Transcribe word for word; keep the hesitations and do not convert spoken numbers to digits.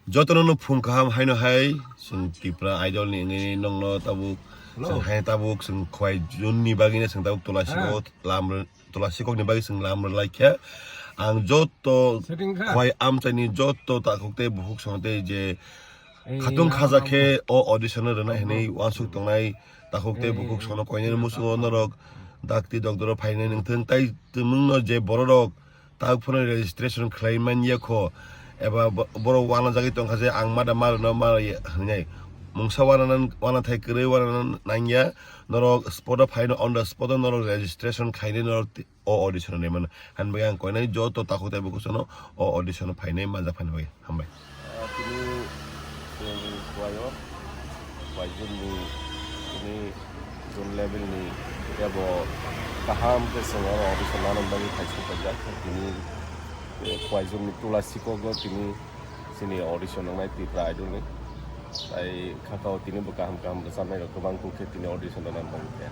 Jotono no phung kaham haino hai, chwng Tipra Idol ni wngwi nongno tabuk, chwng hai tabuk, chwng Khwai June ni bagwi no chwng tabuk Tulasi o lam, Tulasi kok ni bagwi chwng lam rwlai kha. Ang joto Khwai amchaini joto takhuk tei bukhuk song tei je khatung khaja khe o audition no rwna hinwi uansuk tongnai takhuk tei bukhuk song no koinani muchungo norok dakti dokdoro phainai nangthung tai twmwngno je bororok tabuk phano registration khlai man ya kho, eba bo-, borok uanajagwi tongkha je ang mada ma rwno ma rw ya hwnwi. Mungsa uananan-, uanathai kwrwi uananan nangya, norok spot o phaino on the spot o norok registration khainai norok ti-, o audition o naimano. Hani bagwi ang koinai joto takhuk tei bukhuk song no o audition o phainai manjak phaini bagwi. Hambai. Ah, tini chwng Khwai o, Khwai June ni tini June level ni kebo kaham khe chwng oro audition nana bagwi phaising paijak. Tini, eh, Khwai June ni Tulasi kok o tini chini audition wngnai Tipra Idol ni. Tai khakao tini bo kaham kaham rwchapnai rok kwbang kuk khe tini audition rwna bagwi khe.